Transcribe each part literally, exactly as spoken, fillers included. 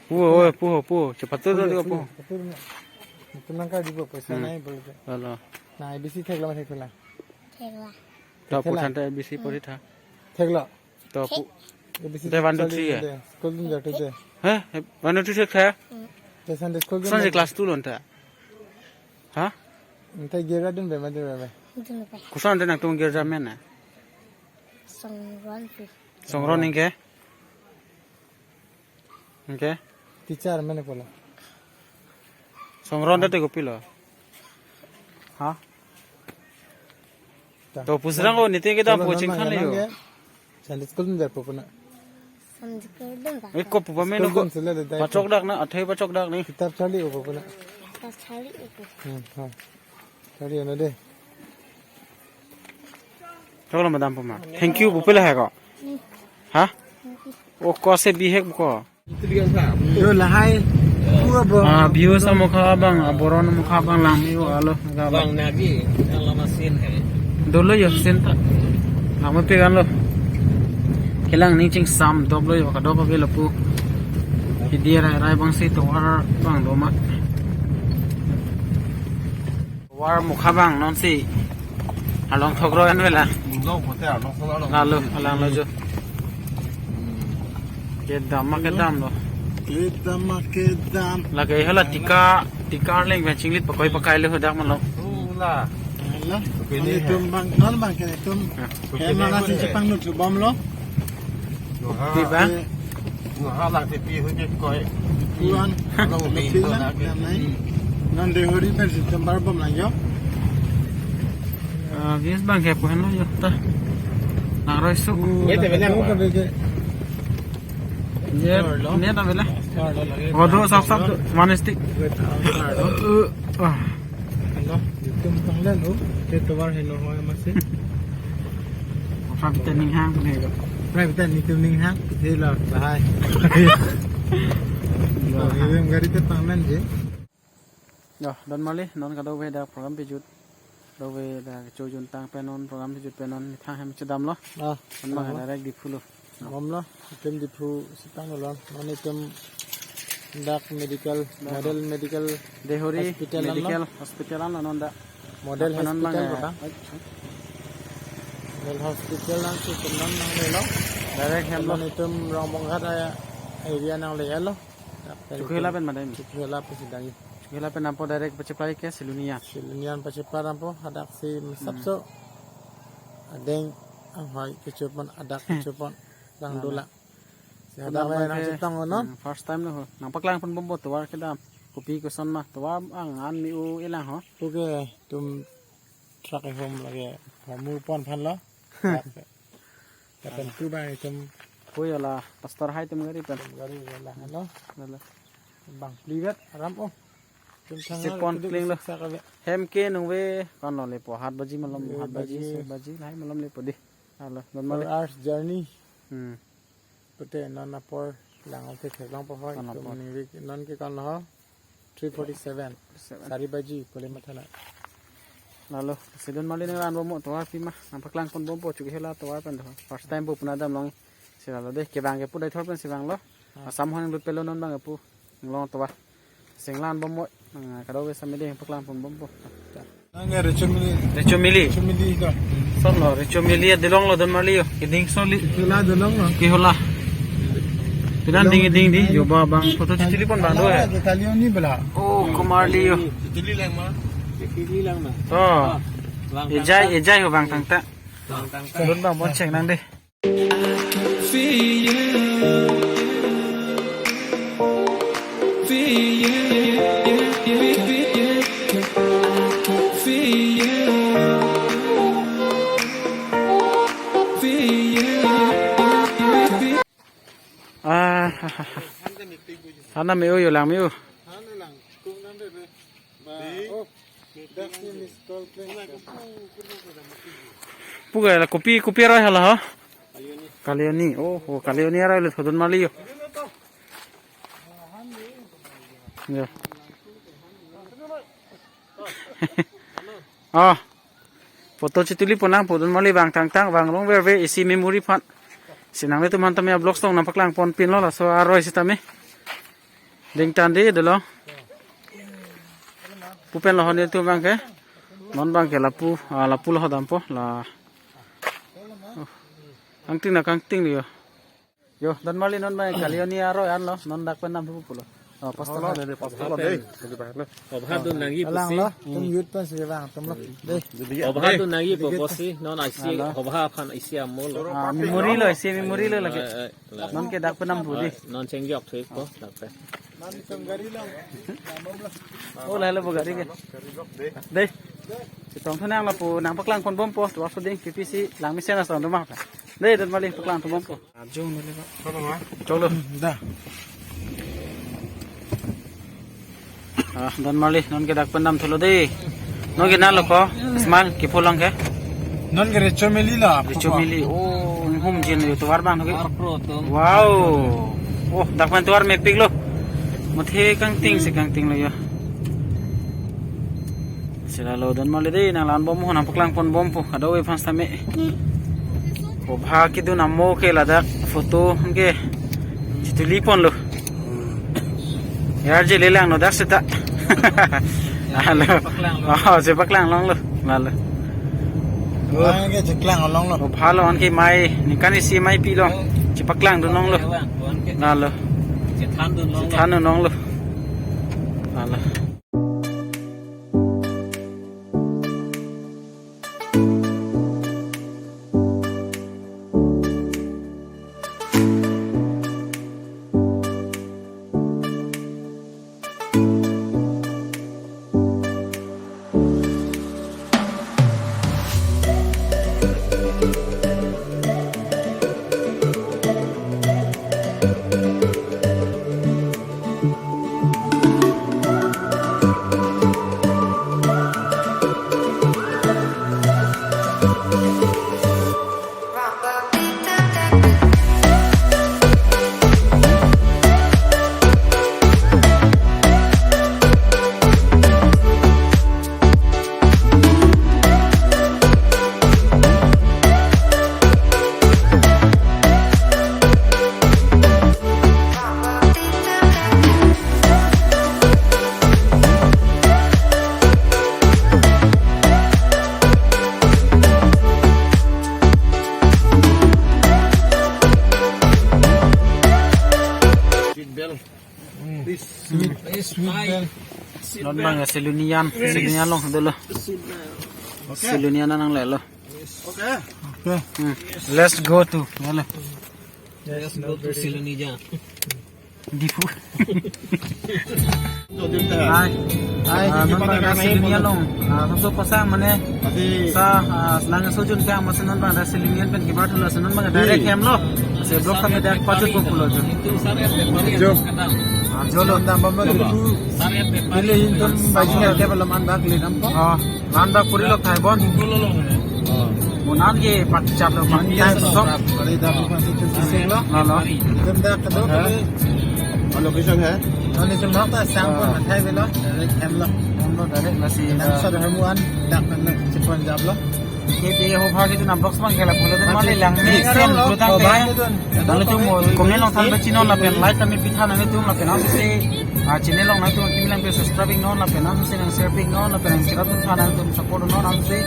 Pu, oi, pu, pu. Chepatu do, pu. Pu, pu. Itum nangkarjupo, poisa Hmm. nai bole. Lalo. Na, A B C theklo ma thekthela? Theklo. To, Thekthela. Pu thanta A B C pori tha. Theklo. To, pu. A B C Te one, two, three, chali eh? de. School dun jate de. He? One, two, three thektha? Te Sunday school dun Sunday jate. Class two lo anta. Ha? Anta girja dunpe ma dunpe? Dunpe. Koson anta nangtum girja amen na? Songron pu. Songron ingke? Ingke? Teacher amen pulo. Songron ta te kopilo? Ha? Ta. To pusrang ko niting kita Kalau coaching non khan nang yo. Nang ya, Sunday school dun jate pu na. Sunday school dun jate. Eh, ko pu pame School no ko. Dun sila de dai Pachok dak na, athe pachok dak ni. Kitab charli-o pu na. Kitab charli-o pu. Hmm, ha. Charli-o na de. Choklo madam puma. Thank you, pu pela hai ko. Ha? O ko se bihek ko. Yo lahai. Pu abo. Ah, view sa mukha abang, aboron mukha abang lang yo alo. Bang nagi, ang lama sin hai. Dolo yo sin ta. Lama pe kan lo. Kelang ning chingsam doplo yo kadokave lapu. Hidi rai rai bang si tovar bang do ma. Tovar mukha bang non si. Along thokro an vela. Lo kote along thokro lo. Lalo, alang lo jo. Kedam ma kedam lo. Kedam ma kedam. Lake hala tika, tika leng ben chinglit pakoi pakai lo dak man lo. Ula. Hala. Pini Ini hai. Tum bang, non bang ke tum. Ya. Ke mana si Chepang nu chubam lo. Nuha. Di ba? Nuha lang tepi hu je koi. Tuan. Alo, Nupi hu lang, lagi. Yang lain. Hmm. Non Dehori pen si tembar bom lang yo. Ah, bias bang ke puhan lo yo ta. Nang roi su. Ye te bela. Ye, ne ta bela. Odo sap sap one stick. Wait, ah, ah. Hello, itum tanglen o, ke tovar heno hoy masi. Pran pita ning hang pune ko. Pran pita ning tum ning hang, pita lo, bahai. Lo, itum gari te tanglen je. Yo, don mali, non kadokave dak program pejut. Kadokave dak chojun tang pen non program pejut pen non methang hem chedam lo. Ah, non ma apa? Direct Diphu lo. Bom lo, itum Diphu sitang lo, non itum dak medical, dak. Model medical Dehori hospital an lo. Medical hospital an lo non dak. Model dak non hospital bang, kota. Eh, Model hospital an si itum non nangle lo. Direct hem lo. Non itum Rongbonghat area nangle lo. Dak Chokihola pen madam. Chokihola pen si dagi. Chokihola pen nampo direct pacheplai ke Silonijan. Silonijan pacheplai nampo hadak si Hmm. sapso. Adeng ahoi kechopon adak kechopon. Lang Lang dola. Si hadak Hadak abang nang ke, chetong no? Hmm, first time lo ho. Nangpaklang pon bompo tovar kedam. Kopi koson ma tovar ang an mi u elang ho. Oke, itum truck home lagi. Kamu pon phan lo. Kapan tu bang itum Ko yo la pastor hai itum gari pen. Gari wala halo. Wala. Bang plivet aram o. Itum thangar Sipon kiduk kling lo. Siksa kabe. Hem ke nungve kan lo lepo hat baji malom Ye hat baji baji. Se baji lahai malom lepo di. Alo, don Four mali. Hours journey. Hmm. Pute non apor lang ote theklong po hoi. Non apor. Itum ningve non ke kan lo ho. Three forty-seven. Seven. Sari baji pule mathana. Lalo, si don mali nanglan bompo tovar pima. Nangpaklang pon bompo Chokihola tovar pen do. First time pu puna dam long. Si lalo de, kevang ke pu dai thor pen si vang lo. Ah. Assam hon lut pelo non bang ke pu. Long tovar. Si nanglan bompo. Nang kadokave sami de paklang pon bompo. Nang ya Rechomili. Rechomili. Rechomili ka. Son lo, Rechomili ya delong lo don mali yo. Keding soli. Chokihola delong lo. Chokihola. Pinan ding ding di, yo ba bang photo chitili pon bang do hai. Kalioni bela. Oh, Komarli yo. Chitili lang ma. Chitili lang ma. Oh. Ah, lang Ejai, tangtang. Ejai ho bang tangtang. Lang tangtang. Don bang bon cheng nang de. I can feel you. Feel you. I can feel you. Feel you. Ah, ha, ha, ha. Hana me-o yo lang me-o. Hana lang, kung nang de, de. Ba, oh, dak si miss call play. Pu ke la kopi, kopi aroi hala ha? Kalioni. Oh, oh, Kalioni aroi le thodon mali yo. Ya. Ah. Photo chituli pon nang pudun mali bang tangtang bang long verve isi memory phan. Si nanglitum aphan tame vlogs tong nangpaklang pon pin lo laso aroi sitame. Ding tan di dolo. Pu pen lo hon nelitum abang ke. Non abang ke lapu, ah, lapu lo dampo la. Oh. Kangting na kangting di yo. Yo, Don Marli non abang kali yo ni aro an lo, non dak pen nam thu pulo. Oh, pastor. Holo, nene pastor lo dei. Nene pastor lo. Obha dun nangji pusi. Alang lo, tum youth pen si bang, tum lo. Dei. Obha dun nangji pu pusi, non isi, halo. Obha aphan isi amo lo. Ah, memory lo, isi memory lo lagi. Eh, eh, la. Non ke dak pen nam thu di. Ah, non chengjok thu ikpo, dak pen. Oh, lahelo pu gari ke. Dei. Chetong thu nang lapu nangpaklang pon bompo, tu aso ding P P C, lang mesen asong do mak. Dei, Don Marli paklang pon bompo. Ajong dei le ba. Cholo. Da. Ah, Don Marli, non ke dak pen nam thulo dei. Non ke nalo ko, smile, kipu lang ke. Non ke recho meli la. Recho meli, oh, hum jin yo tovar abang ke. Tovar pro to. Wow. Oh, dak pen tovar mepik lo. Muthe kangting si kangting lo yo. Sila lo Don Marli dei, nang lan bom ho, nangpaklang pon bompo, kadokave aphan sitame. Obha kedun amo ke ladak photo ke. Chituli pon lo. Yarje le lang no dak seta. Halo. Paklang lo. Oh, chepaklang longlo. Lalo. Lang ke chepaklang longlo. Obha lo an ke mai, ningkan isi mai pi lo. Chepaklang dun longlo. Lalo. Chethan dun longlo. Chethan dun longlo. Lalo. Sweet bell. Sweet, sweet bell. Non abang ya Silonijan, Silonijan along dolo. Okay. Silonijan nanglelo. Okay. Okay. Hmm. Let's go to, yalo. Let's go to Silonijan. Diphu. Hai. Hai. Ah, non abang ya Silonijan along. Ah, laso pasang mane. Adi. Sa, ah, selang sojun ke amat non abang ya Silonijan pen kibar thulo, non abang ya direct hem lo. Se block kami direct pachut po pulo jo. Jo. Ah, jo lo. Dam bam lo Diphu. Pele hinton bajingan ke balam andak le dam po. Ah, andak puri lo khai bon. Munan ke pat chap lo man time sok. Kali dak lo masuk ke siseng lo. Lo, lo. Dem dak kedo kali. Location hai? Kali cuma ta sang pon athai belo. Direct hem lo. Hem lo direct masih. Nang sa dah muan dak kan chipon jab lo. Ke de ho bhagi tu nam box mang kela bolo tu mane lang ni sen lo tang ke. Lalu tu mo comment along than ba channel lapen like kami pitha nang tu lapen ang se, ah, channel along nang tu kimi lang pe subscribe non lapen ang se nang share pik non lapen ang chira tu than nang tu support non ang se.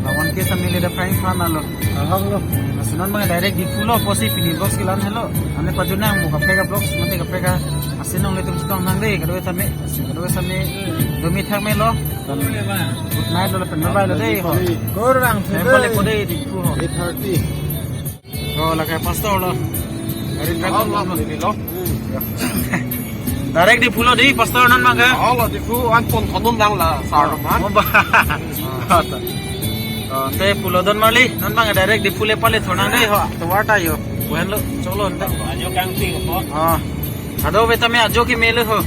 Lawan ke sambil ada prank than lo. Alhamdulillah. Laso non abang direct Diphu lo pusi pini vlogs kelang helo. Ane pajun nang mo kaprek a vlogs mate kaprek a asin nong letum sitong nang dei, kadokave tame, kadokave tame, domi thak me lo. Good night lo, lapen bye bye lo dei ho. Kurang. Temple ko dei Diphu ho. Eight thirty. Oh, lake pastor lo. Gari traffic lo. Direct Diphu lo dei, pastor non abang ke? Oh, lo Diphu an pon thondun lang la, sar lo man. Oh, ba. Oh, te pulo Don Marli, non abang direct Diphu le pale thonang dei ho. Tovar ta yo. Buen lo, cholo nte. Ajo kangting po. Ah. Kadokave tame ajo ke mele ho.